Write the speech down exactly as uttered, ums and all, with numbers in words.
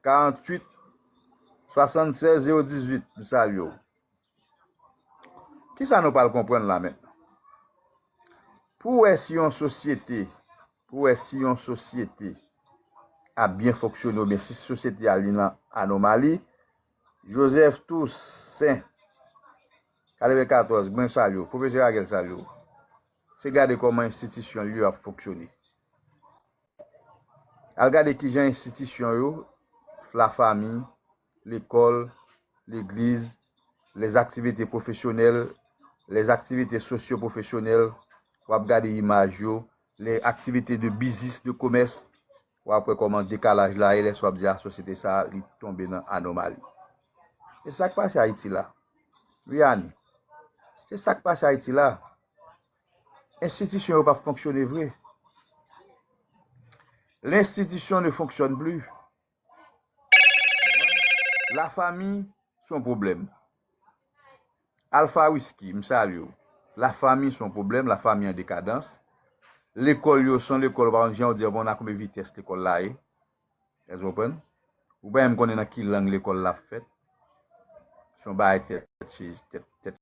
karanntuit swasannsèz zewo dizuit, m salye w. Kisa nou pral konprann la mentnan? Pou w wè si yon sosyete, pou w wè si yon sosyete ap byen fonksyone oubyen si sosyete a li nan anomali, Joseph Toussaint, katrevenkatòz, mwen salye w, pwofesè Raguel salye w. Se gade kòman enstitisyon li yo ap fonksyone. Al gade kijan enstitisyon yo, lafanmi, lekòl, legliz, les activités professionnelles, les activités socio-professionnelles, w ap gade imaj yo, les activités de biznis, de komès, w ap wè kòman dekalaj la ye lè w ap di a sosyete sa a, li tonbe nan anomali. E sa k pase Ayiti la? Wi, Ani. Se sa k pase Ayiti la. Enstitisyon yo p ap fonksyone vre. L'institution ne fonctionne plus. Lafanmi, se yon pwoblèm. Alpha Whisky, m salye w. Lafanmi, se yon pwoblèm. Lafanmi an dekadans. Lekòl yo, se yon lekòl, ou pa konn jan w di, bon, nan konbyen vitès lekòl la ye. Èske w konprann? Ou pa menm konnen nan ki lang lekòl la fèt. Se yon bagay tèt, tèt, tèt, tèt